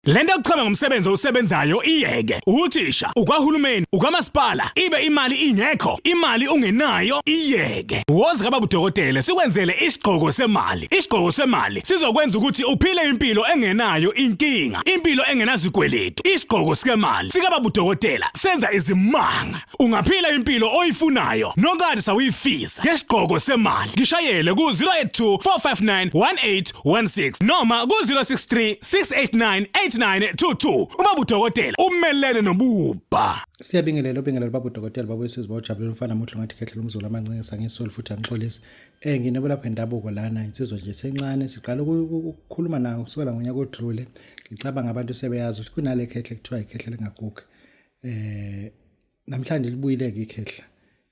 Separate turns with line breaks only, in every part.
Lento yokuchema ngomsebenzi owusebenzayo iyeke. Uthisha, ukwahulumeni, ukwamasipala, ibe imali ingekho, imali ungenayo iyeke. Woza kababa udokotela sikwenzele isigqoko semali. Isigqoko semali sizokwenza ukuthi uphile impilo engenayo inkinga, impilo engenazikweletu. Isigqoko sikemali sikababa udokotela senza izimanga. Ungaphila impilo oyifunayo nokade sawuyifisa ngesigqoko semali. Ngishayele ku-082 459 1816 noma ku-063 689 8922. Ubaba udokotela umelene nobubha.
Siyabingelela obingelela baba udokotela baba wesizwe bawujabulela umfana muhle ngathi khehle umzulu amancinci sangisoli futhi angixolisi. Nginobelapha endabuko lana insizwa nje sencane siqala ukukhuluma nayo kusukela ngonyaka odlule ngicabanga abantu sebeyazi ukuthi kunale khehle kuthiwa ikhehle lingagugi. Namhlanje libuyile ke ikhehla.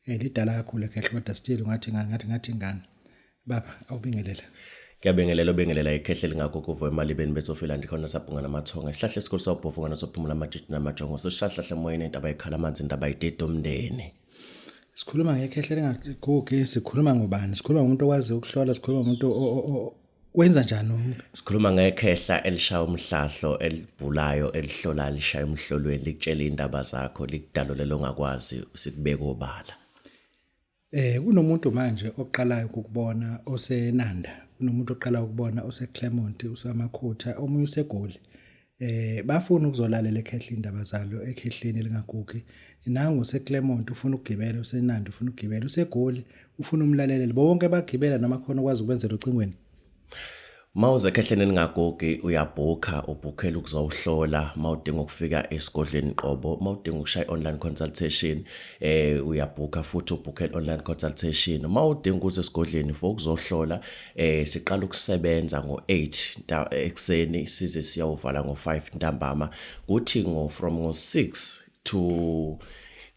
Lidala kakhulu ikhehla kodwa still ngathi ngathi ingane. Baba awubingelele.
Ngiyabingelela obingelela ikhehle lingagugu uvo emalibeni bethofila ndikhona sabhunga namathonga isihlahla esikhulu sawubhovu ngana sophumula amatshitshi namajongo soshahlahle emoyeni intaba ikhala amanzi intaba idida umndeni.
Sikhuluma ngekhehle lingagugi sikhuluma ngobani? Sikhuluma ngomuntu okwazi ukuhlola, sikhuluma ngomuntu wenza njani umuntu?
Sikhuluma ngekhehla elishaya umhlahlo elibhulayo elihlolayo lishaya emhlolweni likutshela indaba zakho likudalule ongakwazi sikubeka obala.
Kunomuntu manje oqalayo ukukubona oseNanda, kunomuntu oqala ukubona oseClermont, usamakhutha, omunye useGoli. Bafuna ukuzolalela ekhehla indaba zalo ekhehleni elingagugi. Nangu useClermont ufuna ukugibela, useNanda ufuna ukugibela, useGoli ufuna umlalelele. Bonke bagibela noma khona okwazi ukwenzela ocingweni.
Mawuze ekhehleni elingagugi uyabhukha ubhukhela ukuzowuhlola mawudinga ukufika esigodlweni qobo mawudinga ukushaya online consultation uyabhukha futhi ubhukhela online consultation mawudinga ukuza esigodlweni for ukuzohlola siqala ukusebenza ngo8 ekuseni size siyawuvala ngo5 ntambama kuthi ngo from ngo6 to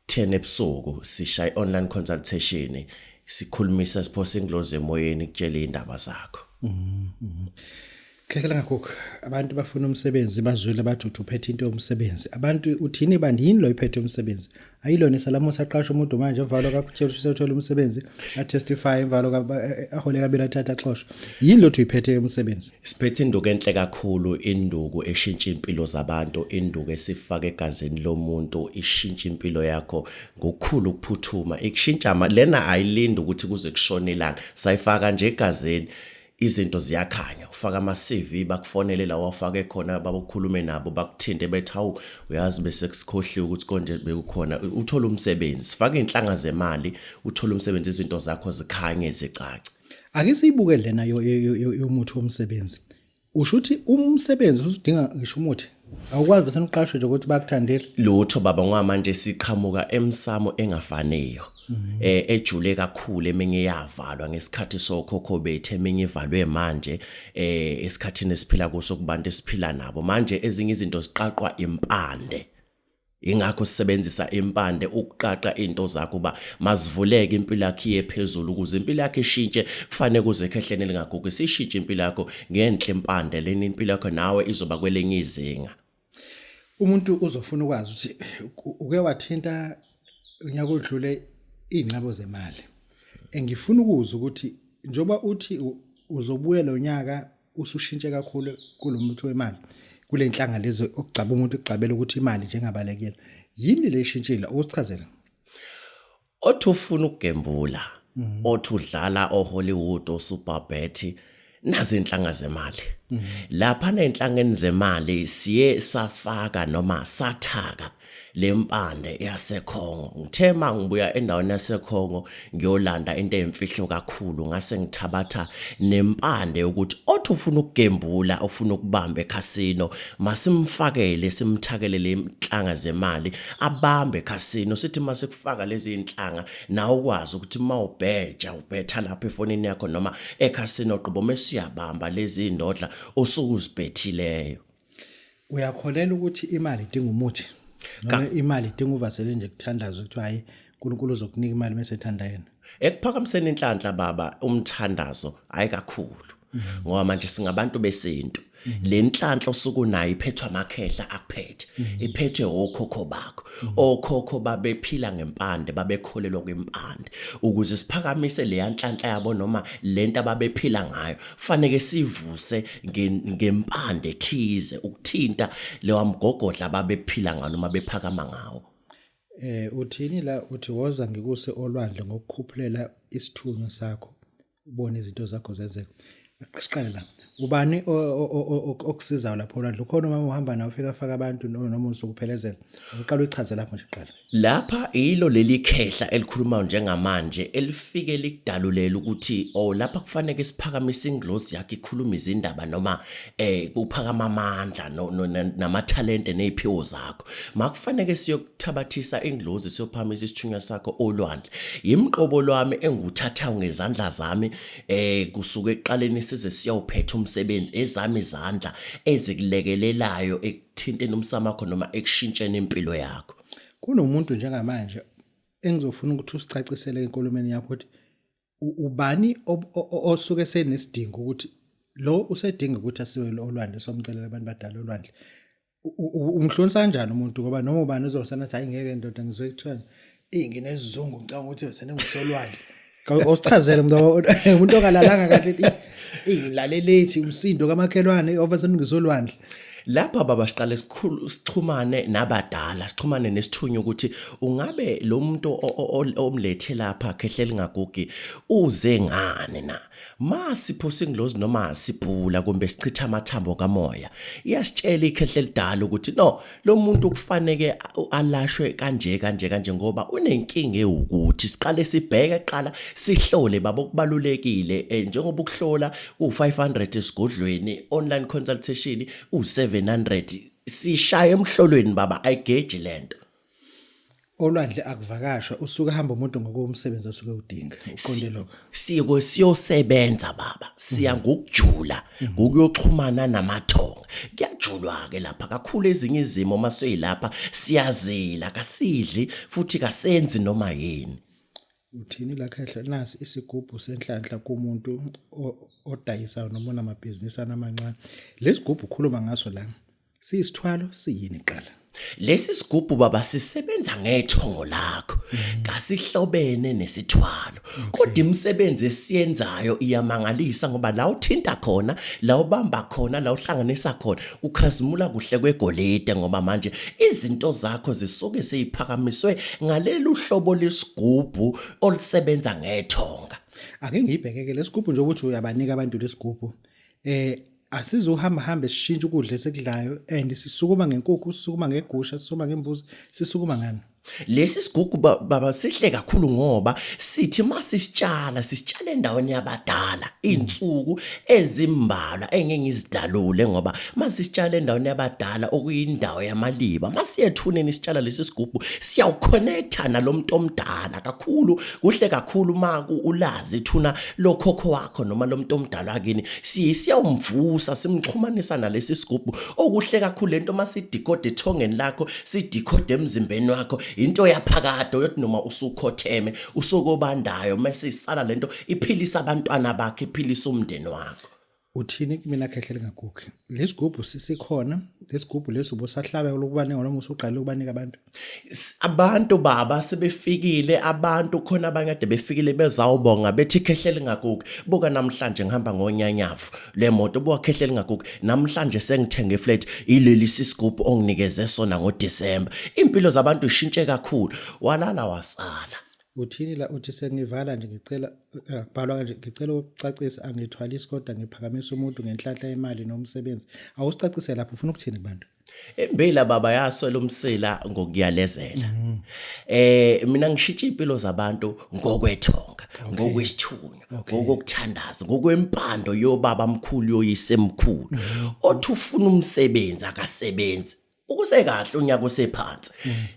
10 ebusuku sishaya online consultation sikhulumisa siphose ingilozi emoyeni kutshela indaba zakho.
Khehla langakho abantu bafuna umsebenzi bazwile bathi uthi uphethe into yomsebenzi. Abantu uthini bandi yini lo iphethe umsebenzi? Ayilona isalamusa aqasha umuntu manje emvalo kakutshela ukuthi usewuthola umsebenzi a testify emvalo ahole kabili athatha axoshwe. Yini lo uyiphethe umsebenzi?
Siphethe induku enhle kakhulu, induku eshintsha impilo zabantu, induku esifaka egazini lomuntu ishintsha impilo yakho ngokukhulu ukuphuthuma. Ikushintsha lena ayilindi ukuthi kuze kushone ilanga. Sayifaka nje egazini izinto ziyakhanya. Ufaka ama CV bakufonele la wafake khona bakukhulume nabo bakuthinte bethi hawu uyazi bese kusikhohliwe ukuthi konje bekukhona uthola umsebenzi. Sifaka inhlanga zemali uthola umsebenzi izinto zakho zikhanye zicace.
Ake siyibuke lena yomuthi womsebenzi. Usho ukuthi umsebenzi usudinga ngisho umuthi. Awukwazi bese uqashwe nje ukuthi bakuthandile.
Lutho baba ngoba manje siqhamuka emsamo engafaniyo. Ejule kakhulu eminye yavalwa ngesikhathi sokhokho bethu eminye ivalwe manje esikhathini esiphila kuso kubantu esiphila nabo. Manje ezinye izinto ziqaqwa impande. Ingakho sisebenzisa impande ukuqaqa into zakho uba mazivuleke impilo yakho iye phezulu ukuze impilo yakho ishintshe kufanele kuze ekhehleni elingagugi sishintshe impilo yakho ngenhle impande leni impilo yakho nawe izoba kwelinye izinga.
Umuntu uzofuna ukwazi ukuthi uke wathinta unyaka odlule ingcebo zemali. Engifuna ukuzwa ukuthi njoba uthi uzobuya lo nyaka usushintshe kakhulu kulomuthi wemali kule nhlanga lezi okugcaba umuntu ukugcabela ukuthi imali njengabalekile yini le ishintshile ukusichazela.
Othi ufuna ukugembula othi udlala oHollywood oSuperbet nazi inhlanga zemali lapha nenhlangeni zemali siye safaka noma sathaka lempande yaseKhongo. Ngithe mangibuya endaweni yaseKhongo ngiyolanda into eyimfihlo kakhulu ngase ngithabatha nempande ukuthi othi ufuna ukugembula ufuna ukubamba ekhasino masimfakele simthakele le nhlanga zemali abambe ekhasino sithi masikufaka lezi inhlanga nawe ukwazi ukuthi mawubheja ubhetha lapha efonini yakho noma ekhasino qobo mesiyabamba lezi indodla osuke uzibhethileyo.
Uyakholelwa ukuthi imali idinga umuthi? Noma imali idinga uvasele nje kuthandaza ukuthi hayi uNkulunkulu uzokunika imali mase ethanda yena.
Ekuphakamiseni inhlanhla baba umthandazo hayi kakhulu. Ngoba manje singabantu besintu. Le nhlanhla osuke unayo iphethwe amakhehla akuphethe, iphethwe okhokho bakho. Okhokho babephila ngempande, babekholelwa kwimpande. Ukuze siphakamise leya nhlanhla yabo noma lento ababephila ngayo, faneke sivuse ngempande thize ukuthinta lewa mgogodla ababephila ngawo noma bephakama ngawo.
Eh uthini la uthi woza ngikuse olwandle ngokukhuphulela isithunywa sakho ubone izinto zakho zenzeka. Siqale la. Ubani okusizayo lapho olwandle? Ukhona uma uhamba nawe ufika afaka abantu noma usukuphelezela. Uqala uyichaze lapho nje kuqala.
Lapha yilo leli khehla elikhulumayo njengamanje elifike likudalulela ukuthi oh lapha kufanele siphakamise inglozi yakhe ikhuluma izindaba noma eh kuphakama amandla namathalente neziphiwo zakho. Makufanele siyokuthabathisa inglozi siyophakamisa isithunywa sakho olwandle. Yimqobo lwami enguthathayo ngezandla zami eh kusuka ekuqaleni size siyawuphetha umsebenzi ezami izandla ezikulekelelayo ekuthinteni umsamo wakho noma ekushintsheni impilo yakho.
Kunomuntu njengamanje engizofuna ukuthi usicacisele enkulumeni yakho ukuthi ubani osuke senesidingo ukuthi lo usedinga ukuthi asiwe olwandle somcelela abantu badala olwandle. Umhlonisa kanjani umuntu ngoba noma ubani uzosana athi hayi ngeke ndoda ngizwe kuthiwa eyi nginesizungu ngicabanga ukuthi senengusolwandle. Awusichazele umuntu ongalalanga kahle eyi ngilale late umsindo kamakhelwane over sengisolwandle.
Lapha baba siqale sikhulu sixhumane nabadala sixhumane nesithunywa ukuthi ungabe lo muntu omlethe lapha khehle lingagugi uze ngani na. Ma siphosa ingilozi noma sibhula kumbe sichitha amathambo kamoya iyasitshela ikhehle elidala ukuthi no lo muntu kufaneke alashwe kanje kanje kanje ngoba unenkinga ewukuthi siqale sibheke qala sihlole baba okubalulekile eh, njengoba ukuhlola ku-500 esigodlweni online consultation u-700 sishaya emhlolweni baba ayigeji lento.
Olwandle akuvakashwa usuke hamba umuntu ngokomsebenzi asuke udinga uqonde lokho.
Siko siyosebenza baba siya ngokujula ngokuyoxhumana namathonga kuyajulwa ke lapha kakhulu ezinye izimo uma seyilapha siyazila kasidli futhi kasenzi noma yini.
Uthini la khehla nasi isigubhu senhlanhla kumuntu odayisayo noma onamabhizinisi amancane. Lesigubhu ukhuluma ngaso la Siyisithwalo siyini kuqala?
Lesi sigubhu baba sisebenza ngethongo lakho. Kasihlobene nesithwalo. Kodwa imisebenzi esiyenzayo iyamangalisa ngoba la uthinta khona, la ubamba khona, la uhlanganisa khona, ukhazimula kuhle kwegolide ngoba manje izinto zakho zisuke seyiphakamiswe ngalelu hlobo lesigubhu olusebenza ngethonga.
Ake ngiyibheke ke lesigubhu nje ukuthi uyabanika abantu lesigubhu. Eh asizuhamba hambe sishintshe ukudla esikudlayo and sisukuma ngenkukhu, sisukuma ngegusha, sisukuma ngembuzi, sisukuma ngani?
Lesi sigugu baba sihle kakhulu ngoba sithi masisitshala sisitshala endaweni yabadala insuku ezimbalwa engeke ngizidalule ngoba masisitshala endaweni yabadala okuyindawo yamaliba masiyethuneni sitshala lesi sigubhu siyawuconnecta nalomuntu omdala kakhulu kuhle kakhulu uma ulazi ithuna lokhokho wakho noma lomuntu omdala wakini siye siyawumvusa simxhumanisa nalesi sigubhu okuhle kakhulu lento uma sidecode ethongeni lakho sidecode emzimbeni wakho into yaphakade oyothi noma usukhotheme usukobandayo mase isala lento iphilisa abantwana bakhe iphilisa umndeni wakho.
Uthini kumina khehle lingagugi? Lesigubhu sisikhona, lesigubhu lesi ubusahlaba lokubanika noma usuqalile ukubanika abantu?
Abantu baba sebefikile abantu khona abanye kade befikile bezawubonga bethi khehle lingagugi. Buka namhlanje ngihamba ngonyanyavu lemoto buka khehle lingagugi. Namhlanje sengithenge iflat ileli sisigubhu onginikeze sona ngoDecember. Impilo zabantu ishintshe kakhulu. Walala wasala.
Uthini la uthi sengivala nje ngicela akubhalwa kanje ngicela ukucacisa angithwalisi kodwa ngiphakamisa umuntu ngenhlanhla yemali nomsebenzi. Awusicacise lapho ufuna ukuthini kubantu?
Imbila baba yaswela umsila ngokuyalezela. Eh mina ngishintsha impilo zabantu ngokwethonga, ngokwesithunywa, ngokokuthandaza, ngokwempando yobaba mkhulu yoyise mkhulu. Othi ufuna umsebenzi akasebenzi. Ukusekahle unyaka osephansi.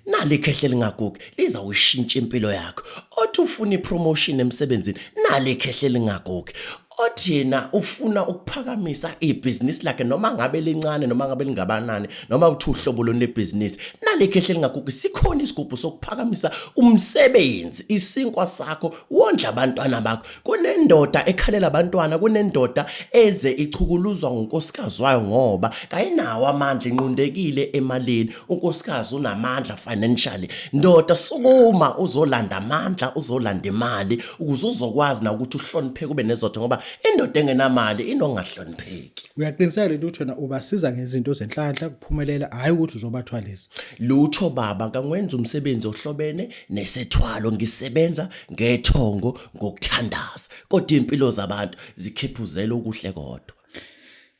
Nali ikhehle lingagugi lizawushintsha impilo yakho. Othi ufuna ipromotion emsebenzini nali ikhehle lingagugi. Othina ufuna ukuphakamisa ibhizinisi lakhe noma ngabe lincane noma ngabe lingabanani noma uthi uhlobo loni lebhizinisi nalekhehle lingagugi sikhona isigubhu sokuphakamisa umsebenzi isinkwa sakho wondla abantwana bakho kunendoda ekhalela abantwana kunendoda eze ichukuluzwa ngunkosikazi wayo ngoba kayinawo amandla inqundekile emalini unkosikazi unamandla financially ndoda sukuma uzolanda amandla uzolanda imali ukuze uzokwazi na ukuthi uhlonipheke ube nezotho ngoba indoda engenamali inongahlonipheki
Uyaqiniseka lento ukuthi wena ubasiza ngezinto zenhlanhla kuphumelela hayi ukuthi uzobathwalisa.
Lutho baba kangwenza umsebenzi ohlobene nesethwalo ngisebenza ngethongo ngokuthandaza kodwa impilo zabantu zikhiphuzela okuhle kodwa.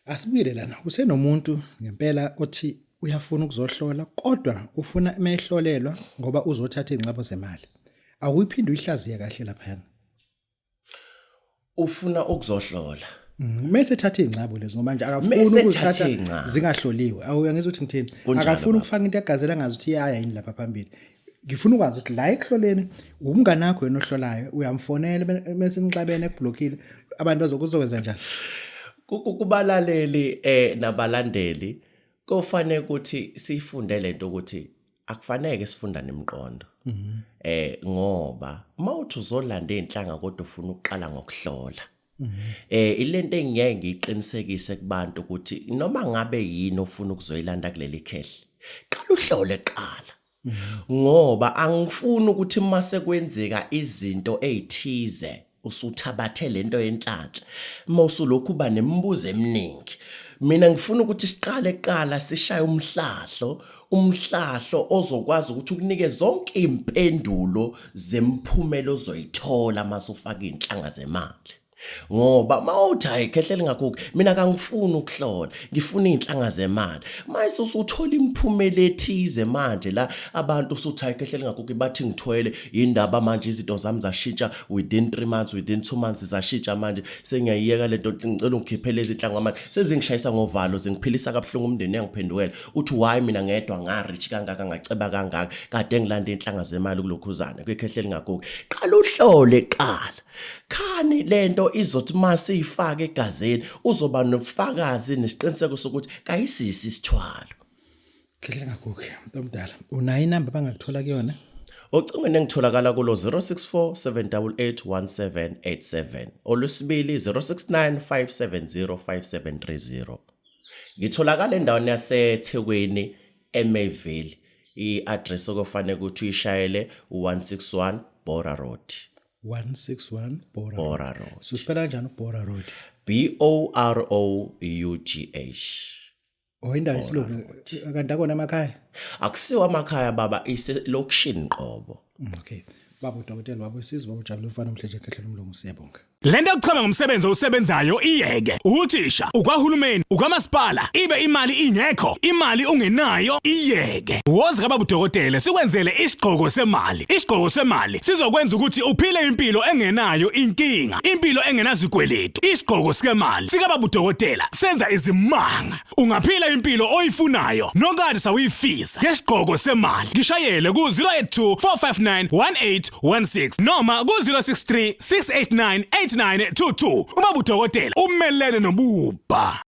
Asibuyele lana usenomuntu ngempela othi uyafuna ukuzohlola kodwa ufuna mehlolelwa ngoba uzothatha ingcabo zemali. Awuyiphinde uyihlaziye kahle laphana.
Ufuna ukuzohlola.
Mese ethatha ingcabo lezi ngoba nje akafuni ukuzithatha zingahloliwe. Awuya ngizwa ukuthi ngithini. Akafuni ukufaka into egazela ngazi ukuthi iyaya yini lapha phambili. Ngifuna ukwazi ukuthi la ekuhloleni umngane wakho yena ohlolayo uyamfonela bese nixabene ekublockile abantu bazokuzokwenza njani?
Kubalaleli nabalandeli kufanele ukuthi sifunde lento ukuthi akufanele sifundane imiqondo. Ngoba mawuthi uzolanda inhlanga kodwa ufuna ukuqala ngokuhlola. Ilento engiyeke ngiyiqinisekise kubantu ukuthi noma ngabe yini ofuna ukuzoyilanda kuleli khehle qala uhlole kuqala. Ngoba angifuni ukuthi mase kwenzeka izinto ezithize usuthabathe lento yenhlanhla mawusulokhu uba nemibuzo eminingi. Mina ngifuna ukuthi siqale kuqala sishaye umhlahlo, umhlahlo ozokwazi ukuthi ukunike zonke impendulo zemphumela ozoyithola mase ufaka inhlanga zemali. Ngoba mawuthi hayi khehle lingagugi mina kangifuni ukuhlola ngifuna izinhlanga zemali. Mase usuthola imiphumela ethize manje la abantu usuthi hayi khehle lingagugi bathi ngithwele indaba manje izinto zami zashintsha within 3 months within 2 months zashintsha manje sengiyayiyeka lento ngicela ungikhiphele izinhlanga manje sezingishayisa ngovalo zingiphilisa kabuhlungu umndeni uyangiphendukela uthi why mina ngedwa nga rich kangaka ngaceba kangaka kade ngilanda inhlanga zemali kulokhuzana kwikhehle lingagugi qala uhlole qala Khani lento izothi masiyifaka egazini uzoba nobufakazi nesiqiniseko sokuthi kayisisi isithwalo.
Khehle ngagugi mntomdala unayo inamba abangakuthola kuyona?
Ocingweni engitholakala kulo 064 788 1787 olwesibili 069 570 5730. Ngitholakala endaweni yaseThekwini eMayville. I-address okufanele ukuthi uyishayele u-161 Bora Road.
161 Bora,
Bora Road.
So spela kanjani uBora Road?
B O R O U G H.
Oh indawo yesilungu kanti akona amakhaya?
Akusiwo amakhaya baba iselokishini qobo.
Okay. Baba udokotela baba usizwe baba ujabule umfana omhle nje ekhehlela umlungu siyabonga.
Lento yokuchama ngomsebenzi owusebenzayo iyeke. Uthisha, ukwahulumeni, ukwamasipala, ibe imali ingekho, imali ungenayo iyeke. Woza kababa udokotela sikwenzele isigqoko semali. Isigqoko semali sizokwenza ukuthi uphile impilo engenayo inkinga, impilo engenazikweletu. Isigqoko sikemali sikababa udokotela senza izimanga. Ungaphila impilo oyifunayo nokade sawuyifisa ngesigqoko semali. Ngishayele ku-082 459 1816 noma ku-063 689 8922. Ubaba udokotela umelene nobubha.